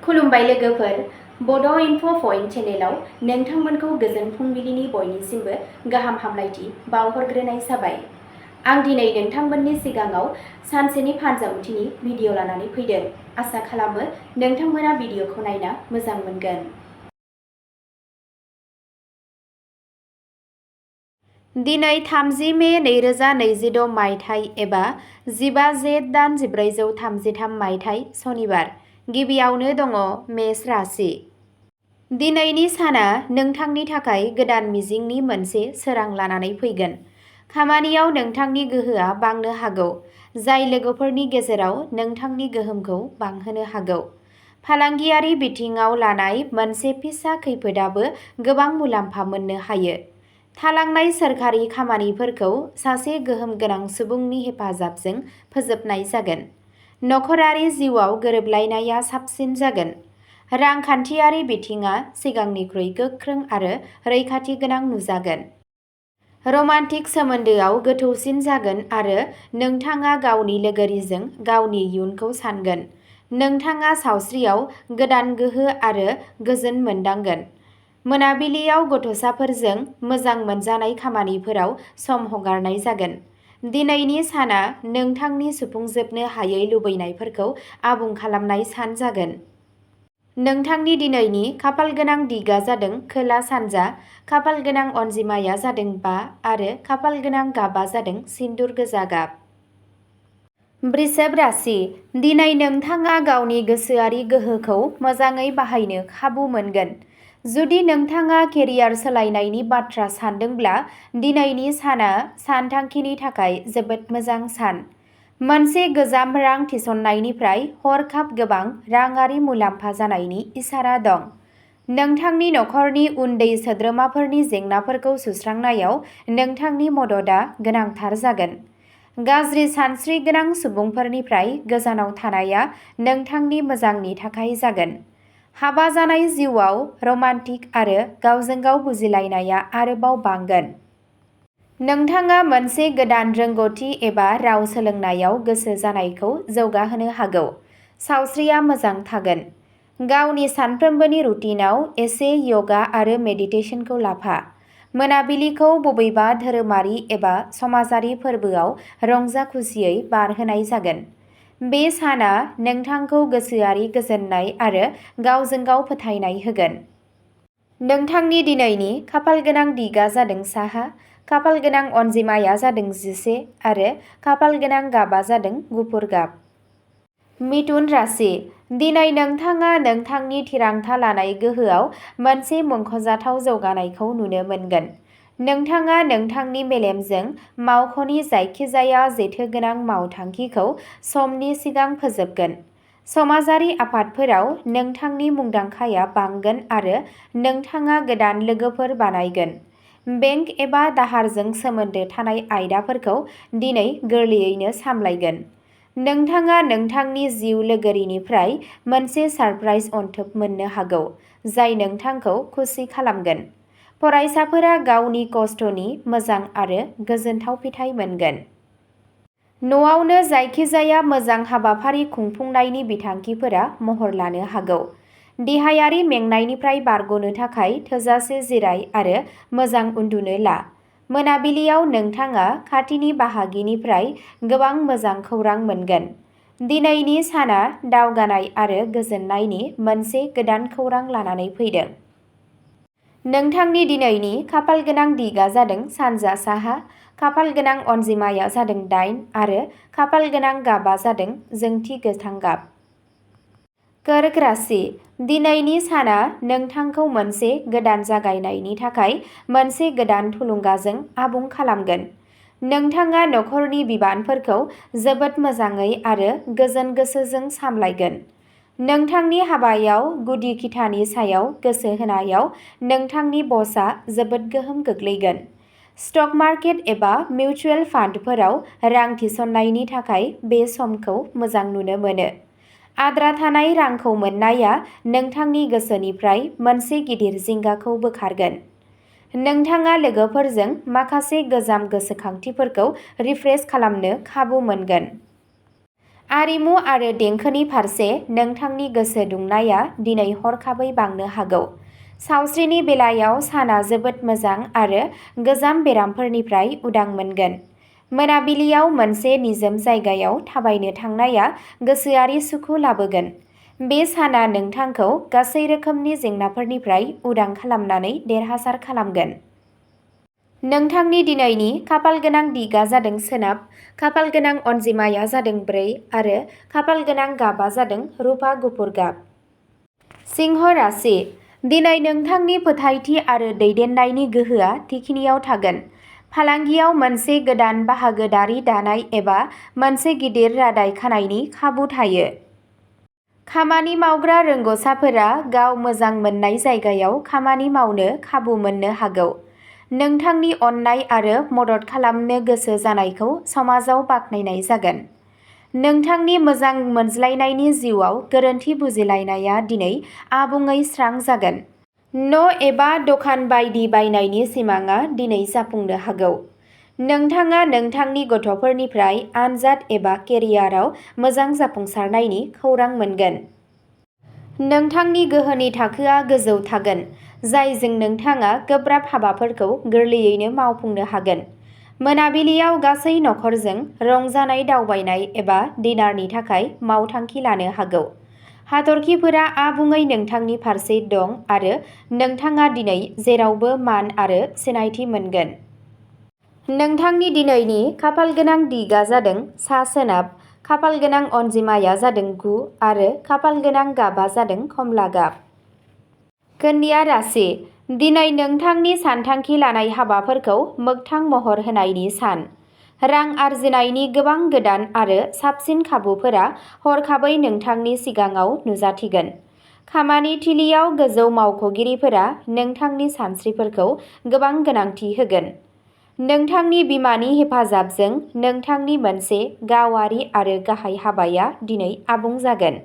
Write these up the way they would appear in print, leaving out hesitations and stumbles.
खुलुमबाय लोगोफोर, बड' इनफ' पइन्ट चेनेलाव नोंथांमोनखौ गोजोन फुंबिलिनि बयनिसिमबो गाहाम हामलायथि बावहरग्रोनाय जाबाय। आं दिनै नोंथांमोननि सिगाङाव सानसेनि फानजामुथिनि भिडिअ' लानानै फैदों। आसा खालामो नोंथांमोना भिडिअ'खौ नायना मोजां मोनगोन। दिनै 30 मे 2026 मायथाइ एबा 15 जेठ दान 1433 मायथाइ सनिबार। गिबियावनो दङ मेष राशि। दिनैनि साना नोंथांनि थाखाय गोदान मिजिंनि मोनसे सोरां लानानै फैगोन। खामानियाव नोंथांनि गोहोआ बांनो हागौ, जाय लोगोफोरनि गेजेराव नोंथांनि गोहोमखौ बांहोनो हागौ। फालांगियारि बिथिङाव लानाय मोनसे फिसा खैफोदआबो गोबां मुलाम्फा मोननो हायो। थालांनाय सोरखारि खामानिफोरखौ सासे गोहोम गोनां सुबुंनि हेफाजाबजों फोजोबनाय जागोन। नखरारि जिउआव गोरोबलायनाया साबसिन जागोन। रांखान्थियारि बिथिङा सिगांनिख्रुइ गोख्रों आरो रैखाथि गोनां नुजागोन। रमान्टिक सोमोन्दोआव गोथौसिन जागोन आरो नोंथाङा गावनि लोगोरिजों गावनि इयुनखौ सानगोन। नोंथाङा सावस्रियाव गोदान गोहो आरो गोजोन मोनदांगोन। मोनाबिलियाव गथ'साफोरजों मोजां मोनजानाय खामानिफोराव सम हगारनाय जागोन। दिनैनि साना नोंथांनि सुफुंजोबनो हायै लुबैनायफोरखौ आबुं खालामनाय सान जागोन। नोंथांनि दिनैनि खाफालगोनां दिगा जादों खोला-सानजा, खाफालगोनां अनजिमाया जादों 5 आरो खाफालगोनां गाबआ जादों सिन्दुर गोजा गाब। वृषभ राशि। दिनै नोंथाङा गावनि गोसोआरि गोहोखौ मोजाङै बाहायनो खाबु मोनगोन। जुदि नोंथाङा केरियार सोलायनायनि बाथ्रा सानदोंब्ला दिनैनि साना सानथांखिनि थाखाय जोबोद मोजां सान। मोनसे गोजाम रां थिसननायनिफ्राय हरखाब गोबां राङारि मुलाम्फा जानायनि इसारा दं। नोंथांनि नखरनि उन्दै सोद्रोमाफोरनि जेंनाफोरखौ सुस्रांनायाव नोंथांनि मददआ गोनांथार जागोन। गाज्रि सानस्रि गोनां सुबुंफोरनिफ्राय गोजानाव थानाया नोंथांनि मोजांनि थाखाय जागोन। हाबा जानाय जिउआव रमान्टिक आरो गावजों गाव बुजिलायनाया आरोबाव बांगोन। नोंथाङा मोनसे गोदान रोंग'थि एबा राव सोलोंनायाव गोसो जानायखौ जौगाहोनो हागौ। सावस्रिया मोजां थागोन। गावनि सानफ्रोमबोनि रुटिनआव एसे य'गा आरो मेडिटेशनखौ लाफा। मोनाबिलिखौ बबेबा धोरोमारि एबा समाजारि फोरबोआव रंजा-खुसियै बारहोनाय जागोन। बे साना नोंथांखौ गोसोआरि गोजोननाय आरो गावजों गाव फोथायनाय होगोन। नोंथांनि दिनैनि खाफालगोनां दिगा जादों साहा, खाफालगोनां अनजिमाया जादों 11 आरो खाफालगोनां गाबआ जादों गुफुर गाब। मिथुन राशि। दिनै नोंथाङा नोंथांनि थिरांथा लानाय गोहोआव मोनसे मुंख'जाथाव जौगानायखौ नुनो मोनगोन। नोंथाङा नोंथांनि मेलेमजों मावख'नि जायखिजाया जेथोगोनां मावथांखिखौ समनि सिगां फोजोबगोन। समाजारि आफादफोराव नोंथांनि मुंदांखाया बांगोन आरो नोंथाङा गोदान लोगोफोर बानायगोन। बेंक एबा दाहारजों सोमोन्दो थानाय आयदाफोरखौ दिनै गोरलैयैनो सामलायगोन। नोंथाङा नोंथांनि जिउ लोगोरिनिफ्राय मोनसे सारप्राइज अनथोब मोननो हागौ, जाय नोंथांखौ खुसि खालामगोन। फरायसाफोरा गावनि खस्थ'नि मोजां आरो गोजोनथाव फिथाय मोनगोन। न'आवनो जायखिजाया मोजां हाबाफारि खुंफुंनायनि बिथांखिफोरा महर लानो हागौ। देहायारि मेंनायनिफ्राय बारग'नो थाखाय थोजासे जिराय आरो मोजां उन्दुनो ला। मोनाबिलियाव नोंथाङा खाथिनि बाहागिनिफ्राय गोबां मोजां खौरां मोनगोन। दिनैनि साना दावगानाय आरो गोजोननायनि मोनसे गोदान खौरां लानानै फैदों। नोंथांनि दिनैनि खाफालगोनां दिगा जादों सानजा साहा, खाफालगोनां अनजिमाया जादों 8 आरो खाफालगोनां गाबआ जादों जोंथि गोथां गाब। कर्क राशि। दिनैनि साना नोंथांखौ मोनसे गोदान जागायनायनि थाखाय मोनसे गोदान थुलुंगाजों आबुं खालामगोन। नोंथाङा नखरनि बिबानफोरखौ जोबोद मोजाङै आरो गोजोन गोसोजों सामलायगोन। नोंथांनि हाबायाव गुदि खिथानि सायाव गोसो होनायाव नोंथांनि बसआ जोबोद गोहोम गोग्लैगोन। स्टक मार्केट एबा मिउचुएल फान्डफोराव रां थिसननायनि थाखाय बे समखौ मोजां नुनो मोनो। आद्रा थानाय रांखौ मोननाया नोंथांनि गोसोनिफ्राय मोनसे गिदिर जिंगाखौ बोखारगोन। नोंथाङा लोगोफोरजों माखासे गोजाम गोसोखांथिफोरखौ रिफ्रेश खालामनो खाबु मोनगोन। आरिमु आरो देंखोनि फारसे नोंथांनि गोसो दुंनाया दिनै हरखाबै बांनो हागौ। सावस्रिनि बेलायाव साना जोबोद मोजां आरो गोजाम बेरामफोरनिफ्राय उदां मोनगोन। मोनाबिलियाव मोनसे निजोम जायगायाव थाबायनो थांनाया गोसोआरि सुखु लाबोगोन। बे साना नोंथांखौ गासै रोखोमनि जेंनाफोरनिफ्राय उदां खालामनानै देरहासार खालामगोन। नोंथांनि दिनैनि खाफालगोनां दिगा जादों सोनाब, खाफालगोनां अनजिमाया जादों 4 आरो खाफालगोनां गाबआ जादों रुफा गुफुर गाब। सिंह राशि, दिनै नोंथांनि फोथायथि आरो दैदेननायनि गोहोआ थिखिनियाव थागोन। फालांगियाव मोनसे गोदान बाहागोदारि दानाय एबा मोनसे गिदिर रादाय खानायनि खाबु थायो। खामानि मावग्रा रोंग'साफोरा गाव मोजां मोननाय जायगायाव खामानि मावनो खाबु मोननो हागौ। नोंथांनि अननाय आरो मदद खालामनो गोसो जानायखौ समाजाव बाख्नायनाय जागोन। नोंथांनि मोजां मोनज्लायनायनि जिउआव गोरोन्थि बुजिलायनाया दिनै आबुङै स्रां जागोन। न' एबा दखान बायदि बायनायनि सिमांआ दिनै जाफुंनो हागौ। नोंथाङा नोंथांनि गथ'फोरनिफ्राय आनजाद एबा केरियाराव मोजां जाफुंसारनायनि खौरां मोनगोन। नोंथांनि गोहोनि थाखोआ गोजौ थागोन, जायजों नोंथाङा गोब्राब हाबाफोरखौ गोरलैयैनो मावफुंनो हागोन। मोनाबिलियाव गासै नखरजों रंजानाय दावबायनाय एबा डिनारनि थाखाय मावथांखि लानो हागौ। हाथरखिफोरा आबुङै नोंथांनि फारसे दं आरो नोंथाङा दिनै जेरावबो मान आरो सिनायथि मोनगोन। नोंथांनि दिनैनि खाफालगोनां दिगा जादों सा-सोनाब, खाफालगोनां अनजिमाया जादों 9 आरो खाफालगोनां गाबआ जादों कमला गाब। कन्या राशि, दिनै नोंथांनि सानथांखि लानाय हाबाफोरखौ मोगथां महर होनायनि सान। रां आर्जिनायनि गोबां गोदान आरो साबसिन खाबुफोरा हरखाबै नोंथांनि सिगाङाव नुजाथिगोन। खामानि थिलियाव गोजौ मावख'गिरिफोरा नोंथांनि सानस्रिफोरखौ गोबां गोनांथि होगोन। नोंथांनि बिमानि हेफाजाबजों नोंथांनि मोनसे गावारि आरो गाहाय हाबाया दिनै आबुं जागोन।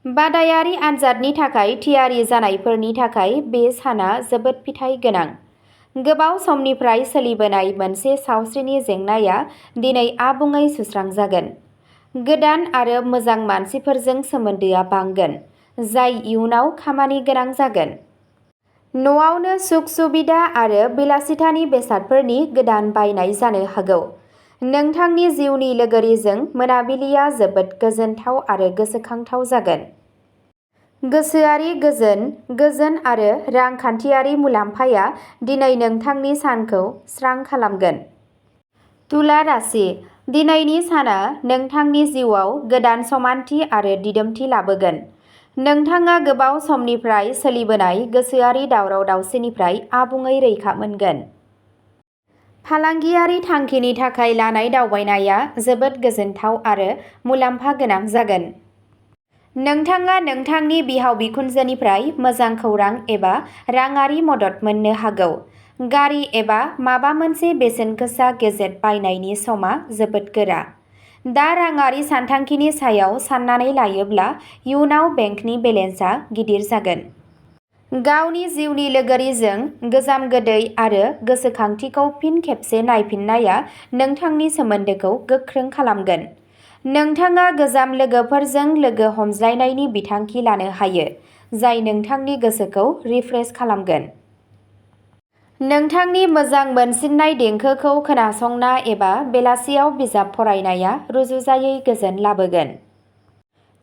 बादायारि आनजादनि थाखाय थियारि जानायफोरनि थाखाय बे साना जोबोद फिथाइ गोनां। गोबाव समनिफ्राय सोलिबोनाय मोनसे सावस्रिनि जेंनाया दिनै आबुङै सुस्रांजागोन। गोदान आरो मोजां मानसिफोरजों सोमोन्दोआ बांगोन, जाय इयुनाव खामानि गोनां जागोन। न'आवनो सुख-सुबिदा आरो बिलासितानि बेसादफोरनि गोदान बायनाय जानो हागौ। नोंथांनि जिउनि लोगोरिजों मोनाबिलिया जोबोद गोजोनथाव आरो गोसोखांथाव जागोन। गोसोआरि गोजोन, गोजोन आरो रांखान्थियारि मुलाम्फाया दिनै नोंथांनि सानखौ स्रां खालामगोन। तुला राशि, दिनैनि साना नोंथांनि जिउआव गोदान समानथि आरो दिदोमथि लाबोगोन। नोंथाङा गोबाव समनिफ्राय सोलिबोनाय गोसोआरि दावराव-दावसिनिफ्राय आबुङै रैखा मोनगोन। फालांगियारि थांखिनि थाखाय लानाय दावबायनाया जोबोद गोजोनथाव आरो मुलाम्फा गोनां जागोन। नोंथाङा नोंथांनि बिहाव-बिखुनजोनिफ्राय मोजां खौरां एबा राङारि मदद मोननो हागौ। गारि एबा माबा मोनसे बेसेनगोसा गेजेट बायनायनि समा जोबोद गोरा। दा राङारि सानथांखिनि सायाव सान्नानै लायोब्ला इयुनाव बेंकनि बेलेन्सआ गिदिर जागोन। गावनि जिउनि लोगोरिजों गोजाम गोदै आरो गोसोखांथिखौ फिन खेबसे नायफिननाया नोंथांनि सोमोन्दोखौ गोख्रों खालामगोन। नोंथाङा गोजाम लोगोफोरजों लोगो हमज्लायनायनि बिथांखि लानो हायो, जाय नोंथांनि गोसोखौ रिफ्रेश खालामगोन। नोंथांनि मोजां मोनसिननाय देंखोखौ खोनासंना एबा बेलासियाव बिजाब फरायनाया रुजुजायै गोजोन लाबोगोन।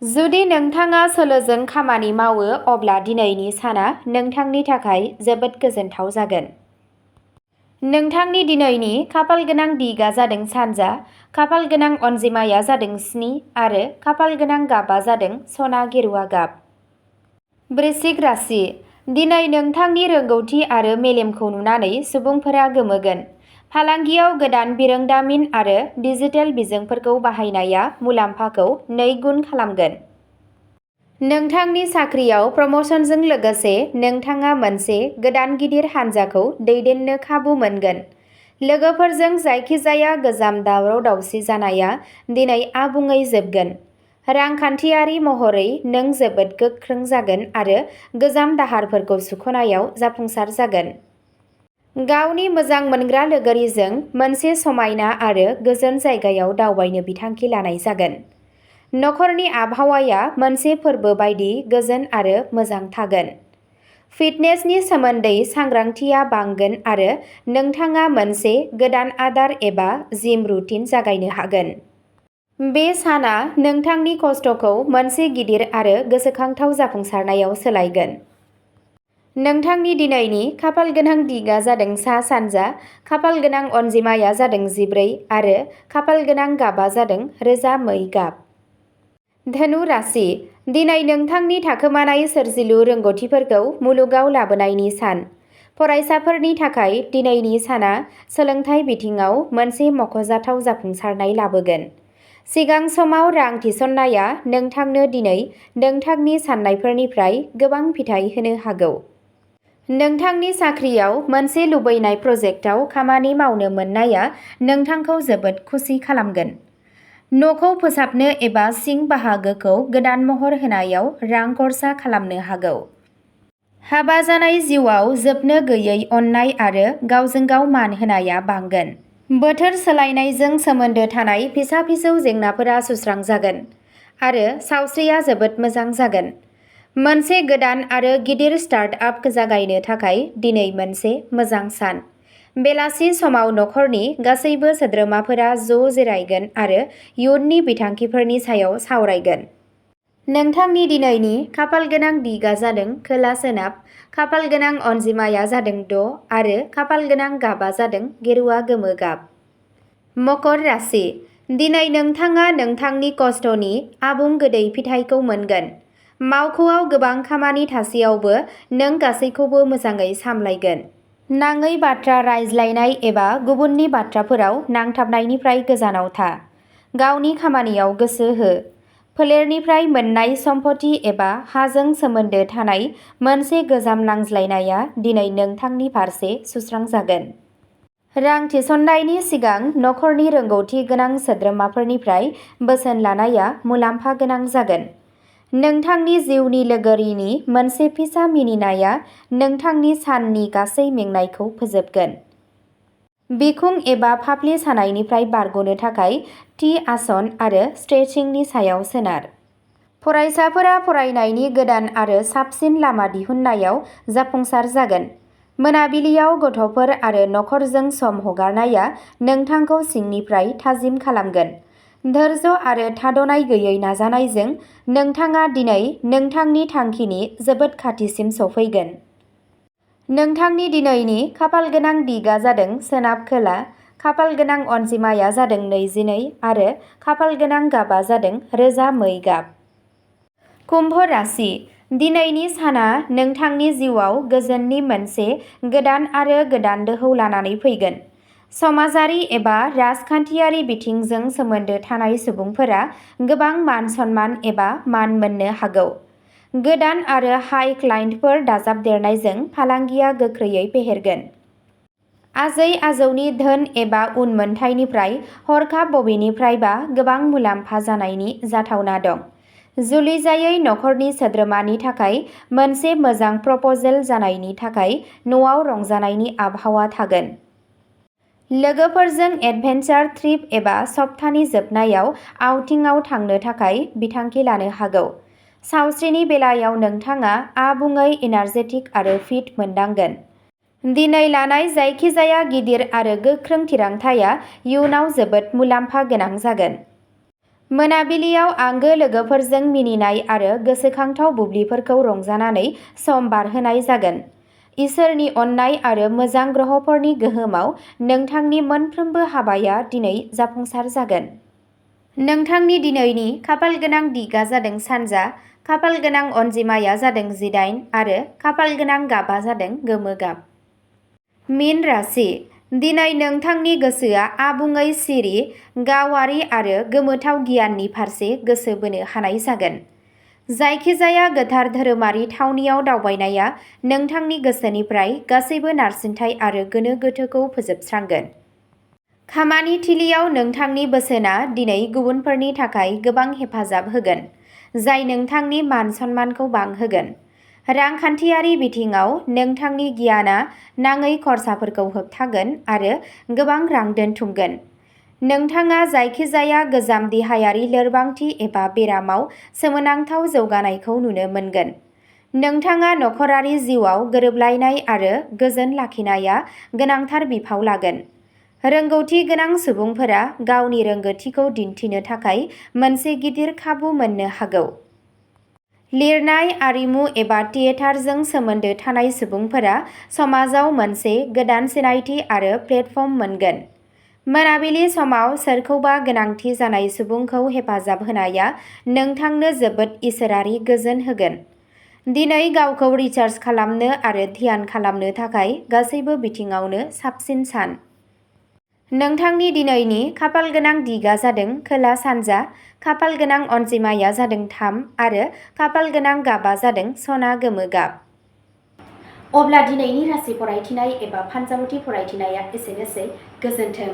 जुदि नोंथाङा सोलोजों खामानि मावो अब्ला दिनैनि साना नोंथांनि थाखाय जोबोद गोजोनथाव जागोन। नोंथांनि दिनैनि खाफालगोनां दिगा जादों सानजा, खाफालगोनां अनजिमाया जादों 7 आरो खाफालगोनां गाबआ जादों सना गेरुआ गाब। वृश्चिक राशि, दिनै नोंथांनि रोंगौथि आरो मेलेमखौ नुनानै सुबुंफोरा गोमोगोन। फालांगियाव गोदान बिरोंदामिन आरो डिजिटेल बिजोंफोरखौ बाहायनाया मुलाम्फाखौ 2 गुन खालामगोन। नोंथांनि साख्रियाव प्रम'शनजों लोगोसे नोंथाङा मोनसे गोदान गिदिर हानजाखौ दैदेननो खाबु मोनगोन। लोगोफोरजों जायखिजाया गोजाम दावराव-दावसि जानाया दिनै आबुङै जोबगोन। रांखान्थियारि महरै नों जोबोद गोख्रों जागोन आरो गोजाम दाहारफोरखौ सुख'नायाव जाफुंसार जागोन। गावनि मोजां मोनग्रा लोगोरिजों मोनसे समायना आरो गोजोन जायगायाव दावबायनो बिथांखि लानाय जागोन। नखरनि आबहावाया मोनसे फोरबो बायदि गोजोन आरो मोजां थागोन। फिटनेसनि सोमोन्दै सांग्रांथिया बांगोन आरो नोंथाङा मोनसे गोदान आदार एबा जिम रुटिन जागायनो हागोन। बे साना नोंथांनि खस्थ'खौ मोनसे गिदिर आरो गोसोखांथाव जाफुंसारनायाव सोलायगोन। नोंथांनि दिनैनि खाफालगोनां दिगा जादों सा-सानजा, खाफालगोनां अनजिमाया जादों 14 आरो खाफालगोनां गाबा जादों रोजा मै गाब। धनु राशि, दिनै नोंथांनि थाखोमानाय सोरजिलु रोंग'थिफोरखौ मुलुगाव लाबोनायनि सान। फरायसाफोरनि थाखाय दिनैनि साना सोलोंथाइ बिथिङाव मोनसे मख'जाथाव जाफुंसारनाय लाबोगोन। सिगां समाव रां थिसननाया नोंथांनो दिनै नोंथांनि साननायफोरनिफ्राय गोबां फिथाय होनो हागौ। नोंथांनि साख्रियाव मोनसे लुबैनाय प्रजेक्टआव खामानि मावनो मोननाया नोंथांखौ जोबोद खुसि खालामगोन। न'खौ फोसाबनो एबा सिं बाहागोखौ गोदान महर होनायाव रां खरसा खालामनो हागौ। हाबा जानाय जिउआव जोबनो गैयै अननाय आरो गावजों गाव मान होनाया बांगोन। बोथोर सोलायनायजों सोमोन्दो थानाय फिसा-फिसौ जेंनाफोरा सुस्रांजागोन आरो सावस्रिया जोबोद मोजां जागोन। मोनसे गोदान आरो गिदिर स्टार्ट-आप जागायनो थाखाय दिनै मोनसे मोजां सान। बेलासि समाव नखरनि गासैबो सोद्रोमाफोरा जिरायगोन आरो इयुननि बिथांखिफोरनि सायाव सावरायगोन। नोंथांनि दिनैनि खाफालगोनां दिगा जादों खोला-सोनाब, खाफालगोनां अनजिमाया जादों 6 आरो खाफालगोनां गाबा जादों गेरुआ गोमो गाब। मकर राशि, दिनै नोंथाङा नोंथांनि खस्थ'नि आबुं गोदै फिथाइखौ मोनगोन। मावख'आव गोबां खामानि थासेयावबो नों गासैखौबो मोजाङै सामलायगोन। नाङै बाथ्रा रायज्लायनाय एबा गुबुननि बाथ्राफोराव नांथाबनायनिफ्राय गोजानाव था। गावनि खामानियाव गोसो हो। फोलेरनिफ्राय मोन्नाय सम्पथि एबा हाजों सोमोन्दो थानाय मोनसे गोजाम नांज्लायनाया दिनै नोंथांनि फारसे सुस्रांजागोन। रां थिसननायनि सिगां नखरनि रोंग'थि गोनां सोद्रोमाफोरनिफ्राय बोसोन लानाया मुलाम्फा गोनां जागोन। नोंथांनि जिउनि लोगोरिनि मोनसे फिसा मिनिनाया नोंथांनि साननि गासै मेंनायखौ फोजोबगोन। बिखुं एबा फाफ्लि सानायनिफ्राय बारग'नो थाखाय थि आसन आरो स्ट्रेचिंनि सायाव सोनार। फरायसाफोरा फरायनायनि गोदान आरो साबसिन लामा दिहुननायाव जाफुंसार जागोन। मोनाबिलियाव गथ'फोर आरो नखरजों सम हगारनाया नोंथांखौ सिंनिफ्राय थाजिम खालामगोन। धोर्य आरो थाद'नाय गैयै नाजानायजों नोंथाङा दिनै नोंथांनि थांखिनि जोबोद खाथिसिम सौफैगोन। नोंथांनि दिनैनि खाफालगोनां दिगा जादों सोनाब-खोला, खाफालगोनां अनजिमाया जादों 22 आरो खाफालगोनां गाबा जादों रोजा मै गाब। कुम्भ राशि, दिनैनि साना नोंथांनि जिउआव गोजोननि मोनसे गोदान आरो गोदान दोहौ लानानै फैगोन। समाजारि एबा राजखान्थियारि बिथिंजों सोमोन्दो थानाय सुबुंफोरा गोबां मान-सन्मान एबा मान मोननो हागौ। गोदान आरो हाई क्लाइन्टफोर दाजाबदेरनायजों फालांगिया गोख्रैयै फेहेरगोन। आजै-आजौनि धोन एबा उनमोनथायनिफ्राय हरखाब बबेनिफ्रायबा गोबां मुलाम्फा जानायनि जाथावना दं। जुलि जायै नखरनि सोद्रोमानि थाखाय मोनसे मोजां प्रप'जल जानायनि थाखाय न'आव रंजानायनि आबहावा थागोन। लोगोफोरजों एडभेन्सार ट्रिप एबा सप्तानि जोबनायाव आउटिंगआव थांनो थाखाय बिथांखि लानो हागौ। सावस्रिनि बेलायाव नोंथाङा आबुङै एनार्जेटिक आरो फिट मोनदांगोन। दिनै लानाय जायखिजाया गिदिर आरो गोख्रों थिरांथाया इयुनाव जोबोद मुलाम्फा गोनां जागोन। मोनाबिलियाव आंगो लोगोफोरजों मिनिनाय आरो गोसोखांथाव बुब्लिफोरखौ रंजानानै सम बारहोनाय जागोन। इसोरनि अननाय आरो मोजां ग्रहफोरनि गोहोमाव नोंथांनि मोनफ्रोमबो हाबाया दिनै जाफुंसार जागोन। नोंथांनि दिनैनि खाफालगोनां दिगा जादों सानजा, खाफालगोनां अनजिमाया जादों 18 आरो खाफालगोनां गाबा जादों गोमो गाब। मीन राशि, दिनै नोंथांनि गोसोआ आबुङै सिरि, गावारि आरो गोमोथाव गियाननि फारसे गोसो बोनो हानाय जागोन। जायखिजाया गोथार धोरोमारि थावनियाव दावबायनाया नोंथांनि गोसोनिफ्राय गासैबो नारसिनथाय आरो गोनो गोथोखौ फोजोबस्रांगोन। खामानि थिलियाव नोंथांनि बोसोनआ दिनै गुबुनफोरनि थाखाय गोबां हेफाजाब होगोन, जाय नोंथांनि मान-सन्मानखौ बांहोगोन। रांखान्थियारि बिथिङाव नोंथांनि गियानआ नाङै खरसाफोरखौ होबथागोन आरो गोबां रां दोनथुमगोन। नोंथाङा जायखिजाया गोजाम देहायारि लोरबांथि एबा बेरामाव सोमोनांथाव जौगानायखौ नुनो मोनगोन। नोंथाङा नखरारि जिउआव गोरोबलायनाय आरो गोजोन लाखिनाया गोनांथार बिफाव लागोन। रोंगौथि गोनां सुबुंफोरा गावनि रोंग'थिखौ दिन्थिनो थाखाय मोनसे गिदिर खाबु मोननो हागौ। लिरनाय, आरिमु एबा थियेटारजों सोमोन्दो थानाय सुबुंफोरा समाजाव मोनसे गोदान सिनायथि आरो प्लेटफर्म मोनगोन। मोनाबिलि समाव सोरखौबा गोनांथि जानाय सुबुंखौ हेफाजाब होनाया नोंथांनो जोबोद इसोरारि गोजोन होगोन। दिनै गावखौ रिचार्ज खालामनो आरो ध्यान खालामनो थाखाय गासैबो बिथिङावनो साबसिन सान। नोंथांनि दिनैनि खाफालगोनां दिगा जादों खोला-सानजा, खाफालगोनां अनजिमाया जादों 3 आरो खाफालगोनां गाबा जादों सना गोमो गाब। अब्ला दिनैनि राशि फरायथिनाय एबा फानजामुथि फरायथिनाया एसेनोसै। गोजोन्थों।